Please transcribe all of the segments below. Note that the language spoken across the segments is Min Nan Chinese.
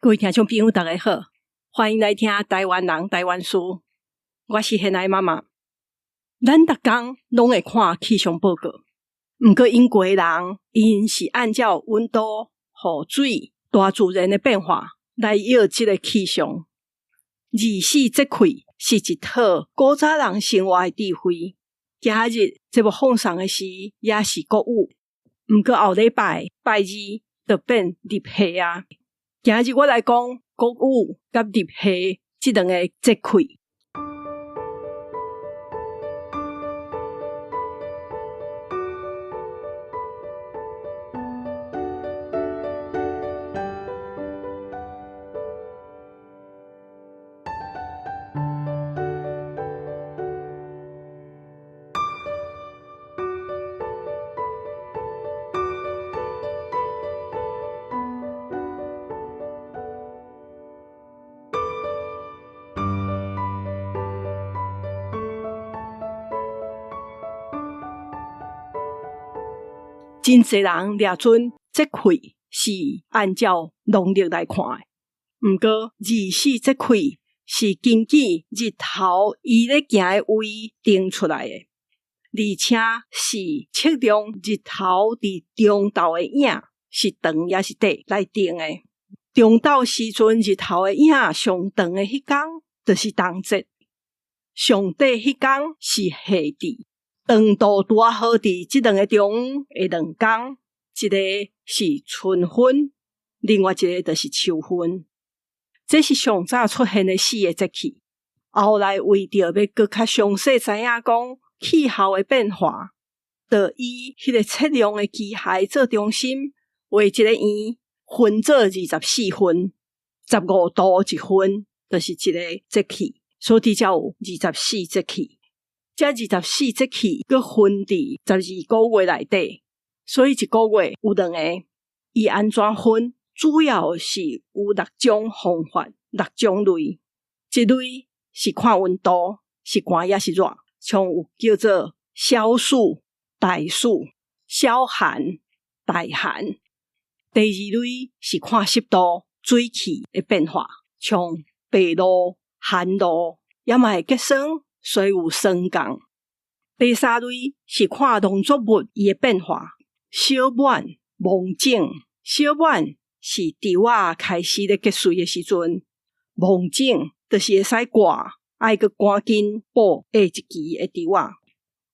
各位聽眾朋友，大家好，歡迎來聽台灣人台灣事。我是現愛媽媽。咱逐工攏會看氣象報告，毋過英國人𪜶是按照溫度、雨水、大自然的變化來臆這个氣象。二十四節氣是一套古早人生活的智慧。今日節目放送的時，也是穀雨，毋過後禮拜拜二就變立夏啊。今日我來講穀雨佮立夏這兩个節氣。真濟人掠準節氣是按照農曆來看的，毋過二十四節氣是根據日頭伊咧行的位定出來的，而且是測量日頭佇中晝的影是長抑是短來定的。中晝時陣日頭的影上長的彼工，就是冬節；上短彼工是夏至。長度拄仔好佇這兩个中的兩工，一个是春分，另外一个就是秋分。這是上早出現的四个節氣。後來為著欲閣較詳細知影講氣候的變化，就以彼个測量的機械做中心，畫一个圓，分做24分，15度一分，就是一个節氣，所以才有二十四節氣。這二十四節氣閣分佇12個月內底，所以一個月有兩個。伊按怎分？主要是有六種方法，六種類。一類是看溫度，是寒抑是熱，像有叫做小暑、大暑、小寒、大寒。第二類是看濕度、水汽的變化，像白露、寒露，也嘛會結霜。所以有霜降。第三類是看農作物伊的變化，小滿、芒種。小滿是稻仔開始咧結穗的時陣，芒種就是會使割，愛閣趕緊補下一期的稻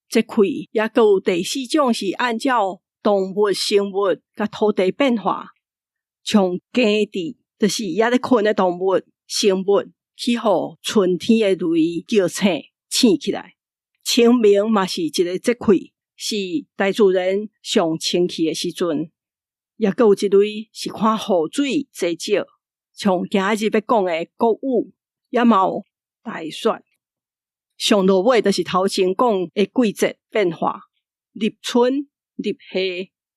仔。節氣抑閣有第四種是按照動物、生物佮土地變化，像雞佇，就是猶咧睏的動物、生物去予春天的雷叫醒。醒起來，清明嘛是一個節氣，是大自然上清氣的時陣。抑閣有一類是看雨水濟少，像今日欲講的穀雨，也嘛有大雪。上落尾就是頭前講的季節變化，立春、立夏、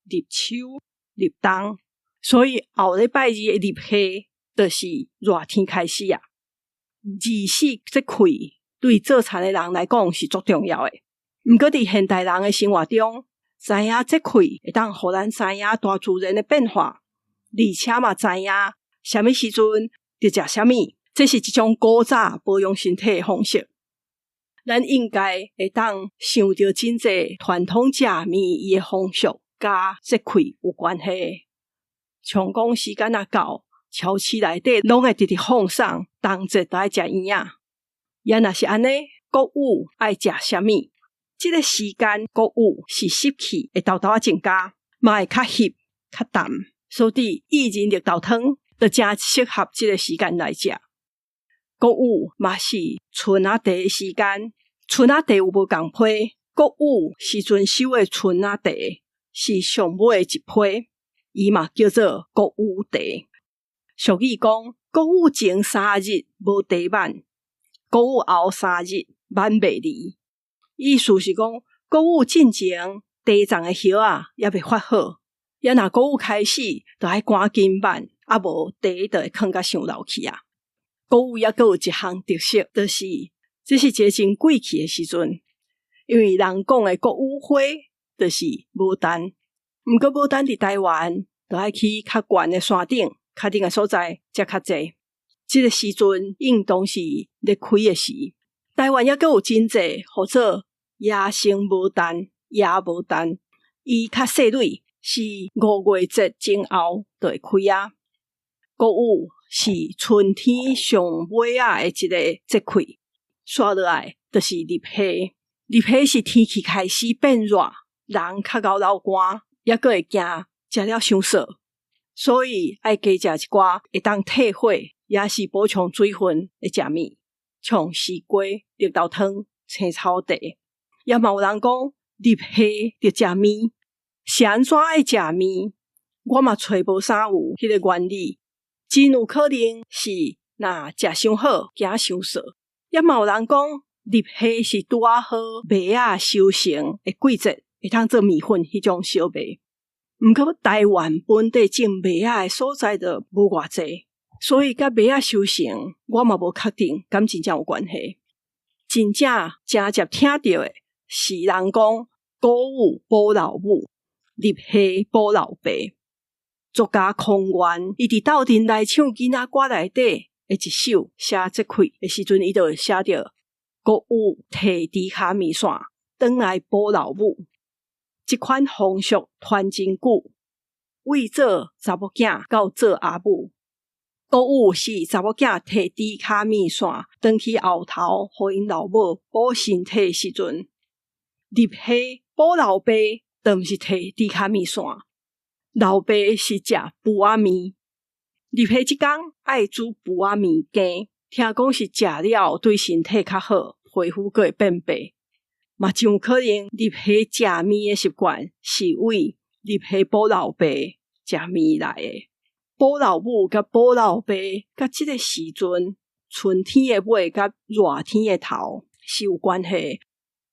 立秋、立冬。所以後禮拜二的立夏，就是熱天開始啊。二十四節氣對做田的人來講是足重要的。毋過佇現代人的生活中，知影節氣會當予咱知影大自然的變化，而且嘛知影啥物時陣著食啥物，這是一種古早保養身體的方式。咱應該會當想著真濟傳統食物伊的風俗佮節氣有關係。像講時間若到，超市內底攏會直直放送冬節著愛食圓仔。也若是按呢，穀雨愛食啥物？這个時間穀雨是濕氣會沓沓仔增加，嘛會較翕、較澹，所以薏仁綠豆湯就誠適合這个時間來食。穀雨嘛是春仔茶的時間，春仔茶有無仝批？穀雨時陣收的春仔茶是上尾的一批，伊嘛叫做穀雨茶。俗語講，穀雨前3日無茶挽。穀雨後3日挽袂離，意思是講穀雨進前茶叢的葉仔猶未發好，也若穀雨開始，就愛趕緊挽，啊無茶就會囥甲傷老去啊。穀雨猶閣有一項特色，就是這是一个真貴氣的時陣，因為人講的穀雨花就是牡丹，毋過牡丹佇台灣，就愛去較懸的山頂。較冷的所在才較濟。這个時陣應當是咧開的時。台灣猶閣有真濟，號做野生牡丹、野牡丹，伊較細蕊，是五月節前後就會開啊。穀雨是春天上尾仔的一个節氣，紲落來就是入夏。入夏是天氣開始變熱，人較𠢕流汗，猶閣會驚食了傷燥，所以愛加食一寡會當退火，也是補充水分的食物，像絲瓜、綠豆湯、青草茶。也嘛有人講入夏著食麵，是按怎愛食麵？我嘛揣無啥有彼个原理，真有可能是若食傷好，驚傷燥。也嘛有人講入夏是拄仔好麥仔收成的季節，會通做麵粉彼種小麥。毋過台灣本地種麥仔的所在就無偌濟，所以佮麥仔收成，我嘛無確定敢真正有關係。真正誠捷聽著的是人講穀雨補老母，入夏補老爸。作家康源伊佇鬥陣來唱囡仔歌內底的一首寫節氣的時陣，伊就寫著穀雨提豬跤麵線，轉來補老母。這款風俗傳真久，為做查某囝到做阿母。穀雨是查某囝提豬跤麵線，轉去後頭，予𪜶老母補身體的時陣，入夏補老爸，就毋是提豬跤麵線，老爸是食脯仔麵。入夏這工愛煮脯仔麵羹，聽講是食了對身體較好，皮膚閣會變白。嘛真有可能入夏食麵的習慣是為入夏補老爸食麵來的。補老母佮補老爸，佮這个時陣春天的尾佮熱天的頭是有關係，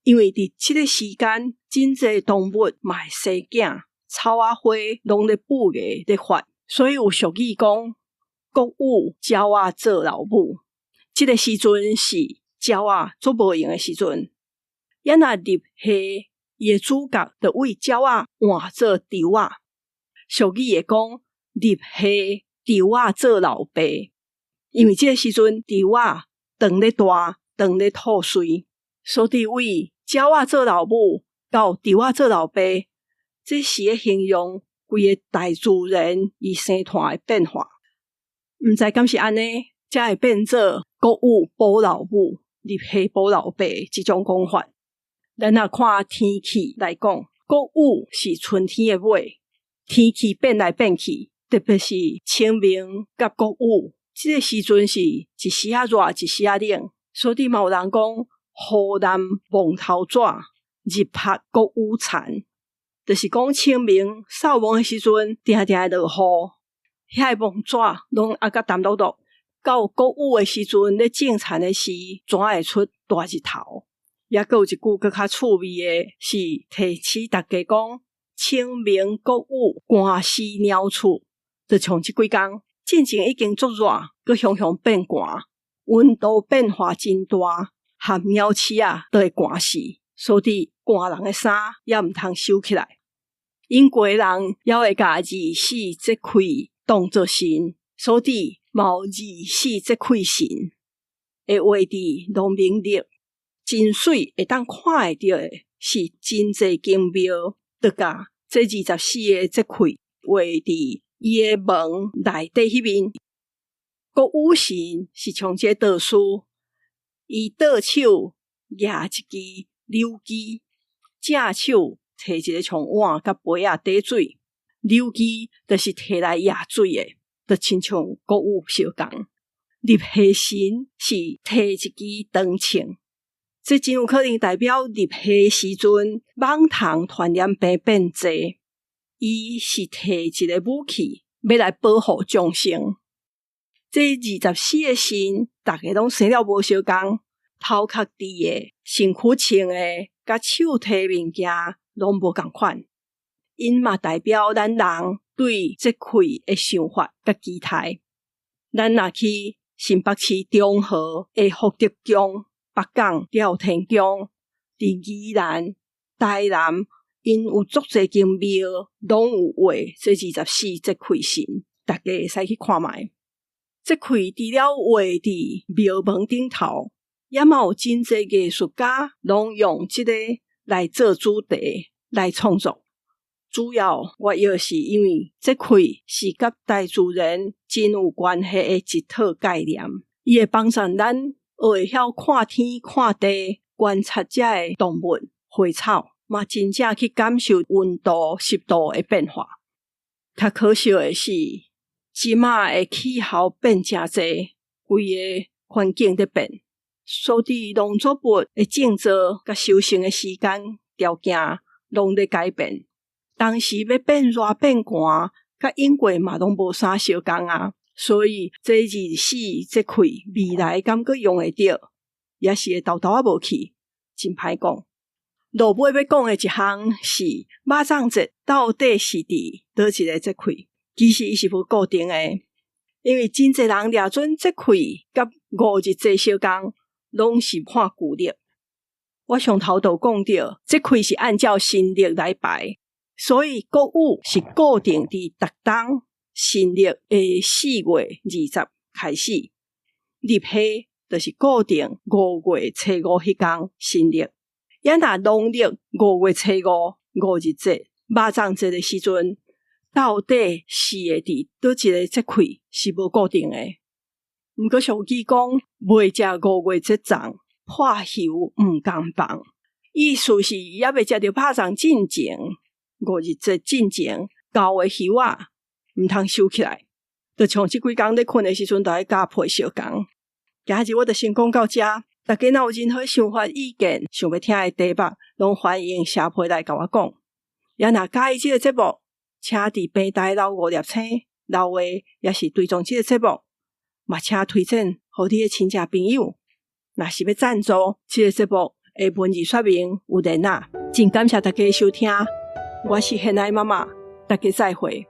因為佇這个時間，真濟動物嘛會生囝，草仔花攏咧哺芽咧發，所以有俗語講：穀雨鳥仔做老母。這个時陣是鳥仔足無閒的時陣。咱若入夏，伊的主角就為鳥仔換做豬仔。俗語會講入夏豬仔做老爸，因為這个時陣豬仔長咧大，長咧吐穗，所以為鳥仔做老母到豬仔做老爸，這是咧形容規个大自然伊生態的變化。毋知敢是按呢，才會變做穀雨補老母，入夏補老爸這種講法。咱若看天氣來講，穀雨是春天的尾，天氣變來變去，特別是清明佮穀雨，這个時陣是一時仔熱，一時仔冷，所以嘛有人講雨淋墓頭紙，日曝穀雨田，就是講清明掃墓的時陣，定定會落雨，遐个墓紙攏抑閣澹漉漉，到穀雨的時陣咧種田的時，怎會出大日頭？猶閣有一句閣較趣味的，是提醒大家講：清明穀雨，寒死鳥鼠。就像這幾工，進前已經足熱，閣雄雄變寒，溫度變化真大，含鳥鼠仔都會寒死，所以寒人的衫也毋通收起來。𪜶家人猶會共二十四節氣當做神，所以嘛有二十四節氣神，會畫佇農民曆。真媠會當看會著的是真濟間廟，就共這24个節氣畫佇伊的門內底彼面。穀雨神是像一个道士，伊倒手舉一支柳枝，正手提一个像碗佮杯仔底水，柳枝就是提來舀水的，就親像穀雨相仝。入夏神是提一支長銃。這真有可能代表入夏時陣，蠓蟲傳染病變濟。伊是提一个武器，欲來保護眾生。這24个神，逐个攏生了無相仝，頭殼直的、身軀穿的、佮手提物件攏無仝款。𪜶嘛代表咱人對節氣的想法佮期待。咱若去新北市中和的福德宮、北港朝天宮，佇宜蘭、台南，𪜶有足濟間廟，攏有畫這24節氣神，逐家會使去看覓。這塊除了畫佇廟門頂頭，也嘛有真濟藝術家攏用這个來做主題來創作。主要原因是因為這塊是佮大自然真有關係的一套概念，伊會幫助咱學會曉看天看地，觀察遮的動物、花草，嘛真正去感受溫度、濕度的變化。較可惜的是，這馬的氣候變誠濟，規个環境咧變，所以農作物的種植佮收成的時間條件攏咧改變。當時欲變熱變寒，佮永過嘛攏無啥相仝啊。所以這二十四節氣未來敢閣用會著，也是會沓沓仔無去，真歹講。落尾欲講的一項是肉粽節到底是佇佗一个節氣？其實伊是無固定的，因為真濟人掠準節氣佮五日節相仝，攏是看舊曆。我上頭就講著，節氣是按照新曆來排，所以穀雨是固定佇逐冬新曆的4月20開始，入夏就是固定5月初5彼工新曆。也若農曆5月初5五日節肉粽節的時陣，到底是會佇佗一个節氣是無固定的。毋過俗語講，袂食五月節粽，破油毋共放。意思是猶未食著肉粽進前，五日節進前，舊的油仔毋通收起來。就像這幾工咧睏的時陣，就愛佮被相仝。今日我就先講到遮，大家若有任何想法、意見，想欲聽的題目，攏歡迎寫批來共我講。也若佮意這个節目，請佇平台留五粒星，留話，抑是追蹤這个節目，嘛請推薦予你的親戚朋友。若是欲贊助這个節目的文字說明有連仔。真感謝大家的收聽，我是現愛媽媽，大家再會。